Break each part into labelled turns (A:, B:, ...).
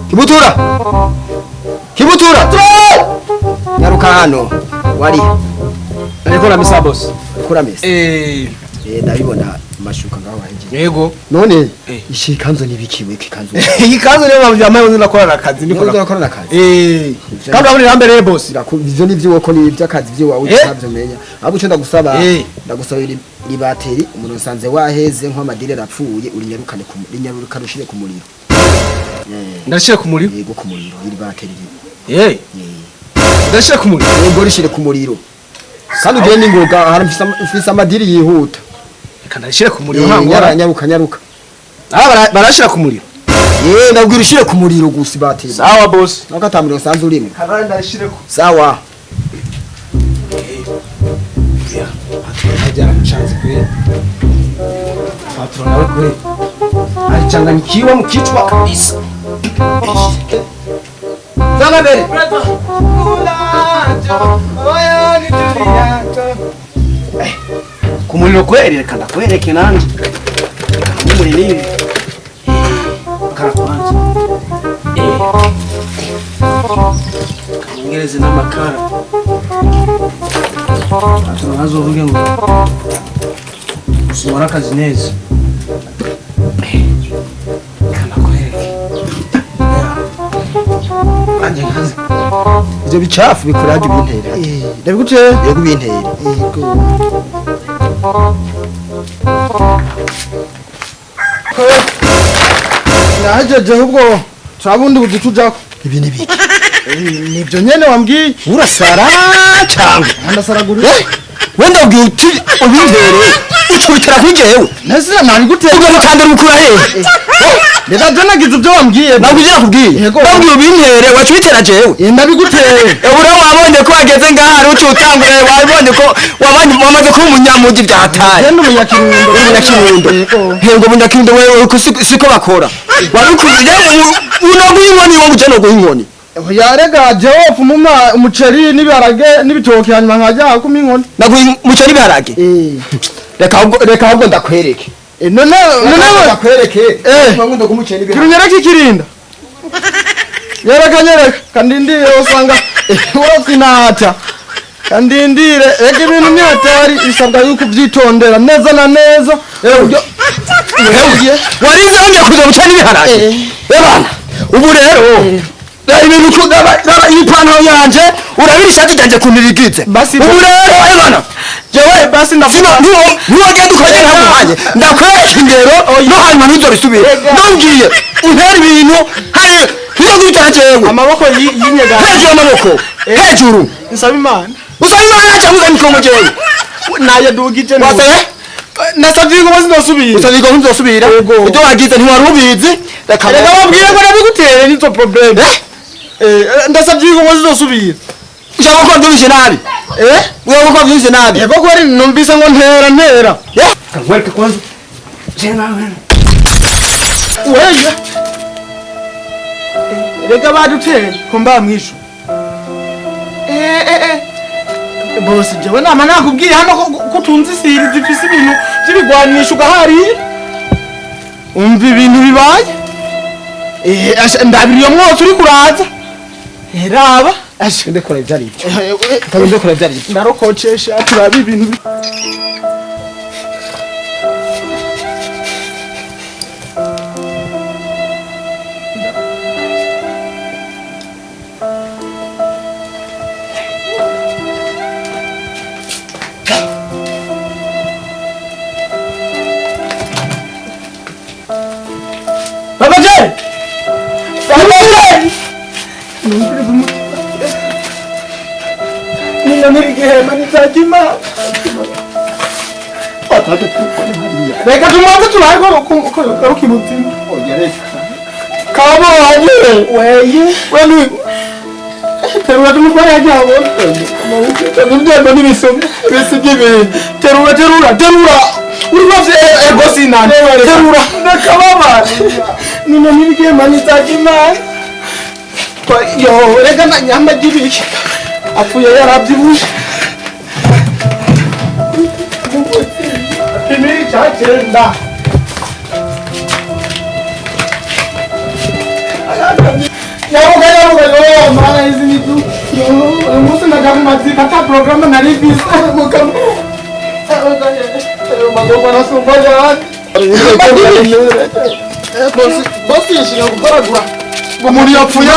A: Kibutura! Kibutura! Nyaruka hano. Wari.
B: Ariko ramisa boss.
A: Kuramesa.
B: Eh,
A: Eh, ndabibona amashuka ngaho wahejeje.
B: yego.
A: None
B: Eh.
A: iki kanzu nibikiwe iki kanzu.
B: Iyi kanzu niyo mpamvu yambaye uzi nakorana akazi
A: Niko
B: niko.
A: nakorana akazi.
B: Eh, kandi urabona irambereye boss.
A: Ivyo ni ivy'iwoko ni ivy'akazi vy'iwawe
B: Eh.
A: ntabyo menya. Ahubwo ico ndagusaba
B: Eh.
A: ndagusaba iri bateri umuntu nsanze waheze nk'amadire arapfuye urinyarukane ku rinyarukane ushire ku muriro. Eh.
B: Ndashira ku muriro.
A: Yego ku muriro iri bateri.
B: Eh,
A: Eh.
B: ndashira ku muriro.
A: Yego rishire ku muriro. Kandi ugende ingoga hari mfise amadiri yihuta.
B: Reka ndashira ku muriro
A: Eh,
B: nta ngora.
A: nyaruka nyaruka.
B: Ah, barashira ku muriro.
A: Eh, ndabwira ushire ku muriro gusa ibateri.
B: Sawa boss.
A: Nako ata muriro usanzwe urimo.
B: Kabara ndashire ku.
A: Sawa.
B: Ya, byaramucanze kweli. Patron nawe kweli. Alichanganyikiwa mkichwa kabisa.
A: Zama mbere.
B: Ku muriro kweli reka ndakwereke nanje. Muri nini? Kara kwanza. Eh. Kanongereze n'amakara. Patron ntazovuge ngo usimara akazi neza. Reka ndakwereke. Anje nkazi.
A: Ivyo bicafu bikuraje ubintere.
B: Ndabiguteye.
A: Yego ubintere.
B: Yego. Nahejeje ahubwo turabundi buzi tujako.
A: Ibi ni biki?
B: Nivyo nyene wambwiye.
A: Urasara cyangwa?
B: Ndasaragura.
A: Eh, wenda ubwiye uti ubintere ucubitira kuri jewe.
B: Nese nabiguteye.
A: Ubwo mutandara ukura hehe?
B: Reka je nagize ibyo wambwiye.
A: Nabwo ivyo nakubwiye.
B: Yego.
A: Ndabwiye ubintere wacubitira jewe.
B: Eh, ndabiguteye.
A: Ubura wabonye ko wageze ngaha ari uci utangure wabonye ko wabanye wamaze kuba umunyamugi byataye.
B: Je ndi umunyakirundo.
A: Umunyakirundo.
B: Yego.
A: Hengo umunyakirundo wewe ko siko bakora. Wari ukuye uno guinkoni wo mujano guinkoni.
B: Yarega jewe pfuma umuceri n'ibiharage n'ibitoki hanyuma nkajya kuma inkoni.
A: Naguye muceri biharage.
B: Eh.
A: Reka ahubwo ndakwereke.
B: None none
A: ndakwereke.
B: Eh.
A: Nkunda kumuceri biharage.
B: Kirunyereka ikirinda. Nyereka nyereka kandindire usanga urasinata. Kandindire ega ibintu ni hatari bisabwa yuko uvyitondera neza na neza. Uburyo
A: Warinze wongeye kuza muceri biharage. Ebana ubu rero ibintu raba iyi pantaro yanje urabira ishati ryanje kuntu rigize.
B: Basi-
A: Ubu rero ebana jewe
B: Basi ndavuga
A: ntiwagenda ukajya ntaguhanye ndakwereka ingero no hanyuma ntuzobisubire ndabwiye untera ibintu hari ntiyogwitana jewe
B: amaboko y'inyegamo.
A: Hejuru y'amaboko hejuru.
B: Nsaba Imana.
A: Usaba Imana cyangwa uzana ikongo jewe?
B: Naye dugije.
A: Wasabe.
B: Nasabye ingoma zidosubira.
A: Usaba ikongo ntuzosubira.
B: Yego.
A: Ibyo wagize ntiwari ubizi reka.
B: Reka babwire ko nabigutere nizo problem.
A: Eh?
B: Eh, ndasabye ingoma zidosubira.
A: Ushaka ko mbyumvise nabi?
B: Eh?
A: Ushaka ko mbyumvise nabi?
B: Yego kweri numvise ngo ntera ntera.
A: Eh?
B: Kankwereke kwanza. Wewe. Reka baduteye ko mba mwishu. Eh eh eh. Boss jewe nama nakubwiye hano ko utunze isiri zifise ibintu by'ibigwanisho ugahari. Umva ibintu bibaye. Eh, asha ndabira iyo mwotsi uri kuraza. Eh, raba. Asha
A: Ndekora ibyo ari byo.
B: eh,
A: Ndekora ibyo ari byo.
B: Ndarokocesha turaba ibintu Baba J! Baba J! Ninanira igihema nizajya Imana. Reka tumanze turabe ko garuka ibuzima. Kabonye! Weye! Wenu! Terura tumutware hajya habona. Ibyago n'ibisomye. Ibisibye ibintu. Terura terura terura! Uri bavye ego sinani. Terura! Ndakababara. Ninanira igihema nizajya Imana. Yo rega na nyamba gibiki apfuye yarabyibushe. Kimiri cyenda. Nyaruka nyaruka yo mana izi nitu. Yo umunsi ndagamazika ata programme nari mfise mugabo. Magomba nasumba cyane. Bosi bosi yishinga gukoragura.
A: Ngo umuntu yapfuye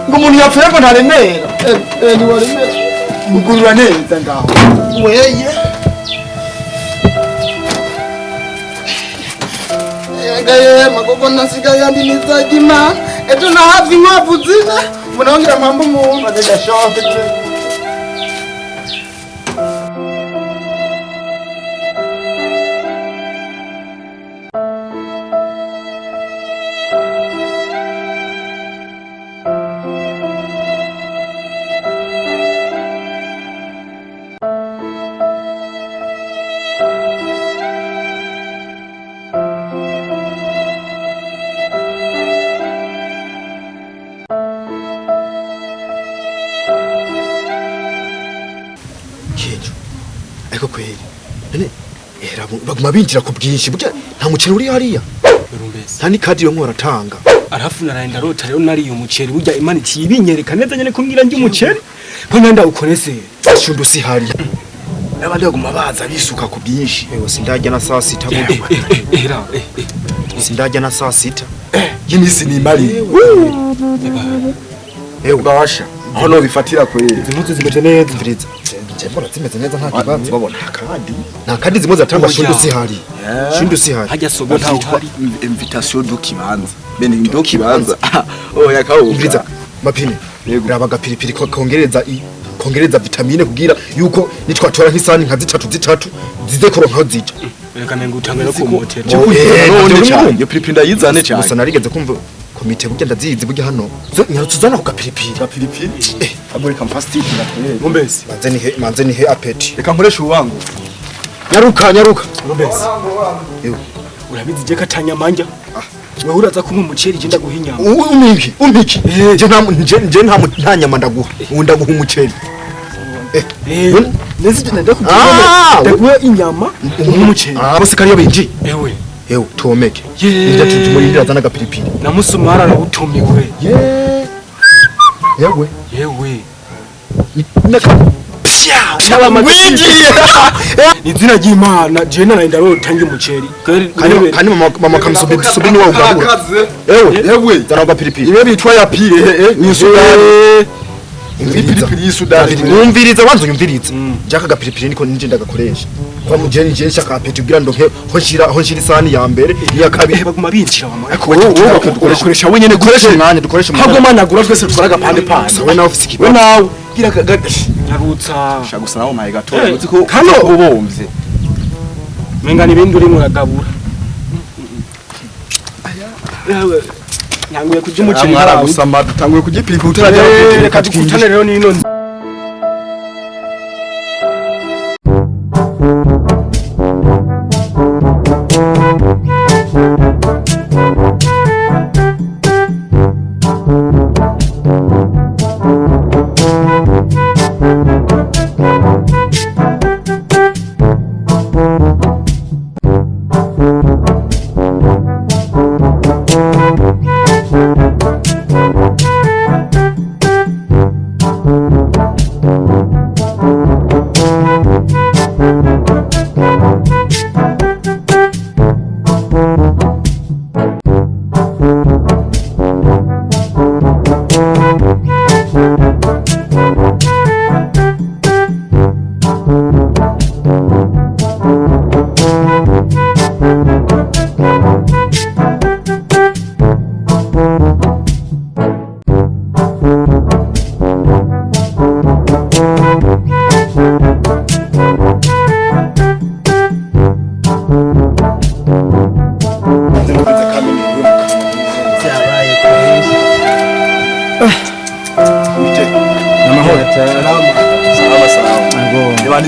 A: ngo umuntu yapfuye ngo ntaremera.
B: Ni waremera.
A: Ugurura neza ngaho.
B: Weye. Gaye magogo nasigaye andi nizagima. Ejo nahavye inkwavu zine. Munongera mpambo umuntu
A: adashaka. Eko kweli none era baguma binjira ku bwinshi burya nta muceri uri hariya nta n'ikadi yo nkoratanga
C: arafu narenda rota rero nari umuceri burya Imana ikibinyereka neza nyene kumbwira ndi umuceri ko nanda ukorese
A: shundu si hari n'abandi baguma baza bisuka ku bwinshi ewe sindajya na saa sita
C: era
A: sindajya na saa sita y'imisi ni mari ewe
D: basha aho no bifatira kweli
C: izi mpuzu zimeze neza
A: mviriza mbona zimeze neza nta kibazo
D: babona kandi
A: nta kandi zimwe zatangwa shundu si hari shundu si hari
C: hajya sogo nta uhari
D: invitation do kibanza bene do kibanza oya kawo
A: mviriza mapine raba gapiripiri kongereza kongereza vitamine kugira yuko nitwatora nk'isani nka zitatu zitatu zize kuronka zija
C: reka menga utange no kumotera
D: none cyane iyo piripiri ndayizane cyane
A: gusa narigeze kumva komite burya ndazizi burya hano nyarutuzana ku gapiripiri
D: gapiripiri agore kampastiki natwe
C: mumbese
A: manze nihe apeti
D: reka nkoresha uwangu
A: nyaruka nyaruka
C: mumbese urabizi je katanya manja wewe uraza kumpa umuceri je ndaguha inyama
A: umpiki umpiki je nta je nta nyama ndaguha ndaguha umuceri
C: nezi je ndakuguha ndaguha inyama umuceri
A: bose kariyo binji
C: ewe
A: ewe tuomeke ndatuti muri ndira zana gapiripiri
C: na musumara arawutumiwe
A: yewe
C: yewe
A: naka
C: winjiye izina ry'Imana je naraenda rotanga umuceri
A: kandi mama kamusubi subi ni wa ugabura ewe
D: yewe
A: zana gapiripiri
D: ibe bitwa ya pire ni Sudani ipiripiri y'Isudani
A: numviriza wanzu nyumviriza jaka gapiripiri niko ninje ndagakoresha kwa mujeni je nshaka apeti kugira ndonke ho nshira isani ya mbere iya kabiri
C: baguma binjira mama
D: ukoresha wenyene
A: dukoresha umwanya dukoresha umwanya
C: habwo managura twese twara gapande pande
A: sawe nawe ufise
D: we nawe gira
C: nyarutsa
D: shagusa nawo maye gato uzi ko
C: kano
D: ubomvye
C: menga nibindi uri muragabura nyanguye kurya umuceri
D: mwara dutanguye kurya ipiripiri utarajya
C: reka dukutane rero nino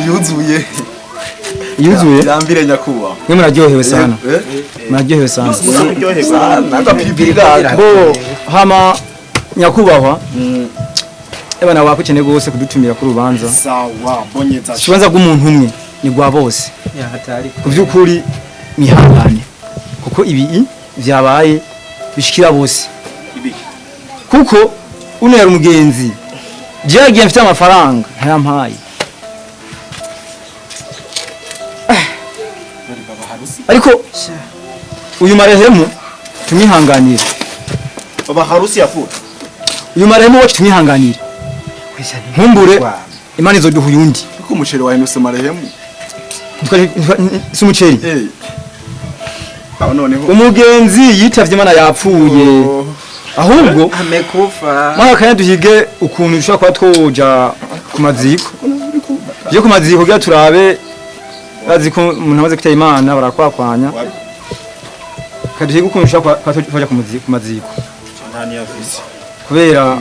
D: Yuzuye
E: yuzuye
D: irambire nyakuba
E: mwe muraryohewe sana muraryohewe sana
D: muraryohewe sana agapiripiri gaka
E: bo hama Nyakubahwa, ebana wakukeneye gose kudutumira ku rubanza.
D: Sawa, bonyeza.
E: Ikibanza rw'umuntu umwe ni rwa bose.
F: Ya hatari.
E: Ku by'ukuri mwihangane, kuko ibi vyabaye bishikira bose.
D: Ibi.
E: Kuko uno yari umugenzi, jewe yagiye mfite amafaranga ntayampaye. Ariko uyu marehemu tumwihanganire.
D: Baba harusi yapfuye.
E: Uyu marehemu wacu tumwihanganire, nkumbure Imana izoduha uyundi.
D: Kuko umuceri wahinduse marehemu.
E: Si umuceri.
D: Eh. Aho noneho.
E: Umugenzi yitavye Imana, yapfuye.
D: Oh.
E: Ahubwo
F: Amekufa.
E: mwaka kanya duhige ukuntu dushobora kuba twoja ku maziko, tuje ku maziko kugira turabe. Bazi ko umuntu amaze kwitaba Imana barakwakwanya. Kaduhige ukuntu dushobora kuba twoja ku maziko,
D: Ntani yafise.
E: kubera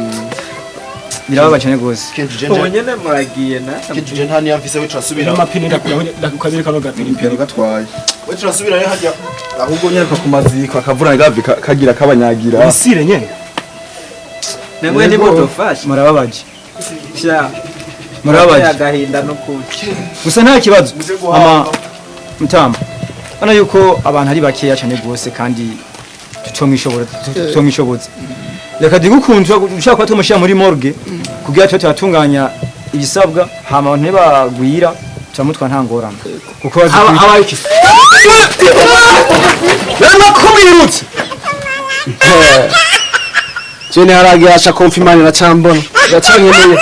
E: birababaje cyane rwose.
F: Ubu nyene muragiye na.
D: Kintu ntani yafise, we turasubira.
C: Amapine ndakuraho ndakukabiri kano gapiripiri.
D: Gatwaye. We turasubira yo hajya. Ahubwo nyareka ku maziko akavura gavi kagira kabanyagira.
C: Isire nyene.
F: Namwe nimudufashe.
E: Murababaje.
F: Sha.
E: Murababaje.
F: Agahinda no kuki.
E: Gusa nta kibazo, ama mutamba bana yuko abantu ari bakeya cyane rwose kandi tutomwishobora, tutomwishoboza. Reka dukuntu ushaka kuba tumushyira muri morgue kugira tube turatunganya ibisabwa, hama abantu ntibagwira, turamutwa nta ngorane, kuko bazi
A: Habaye iki? Rero kubirutse jene haragira aca konfimani na cambona yacankeneye.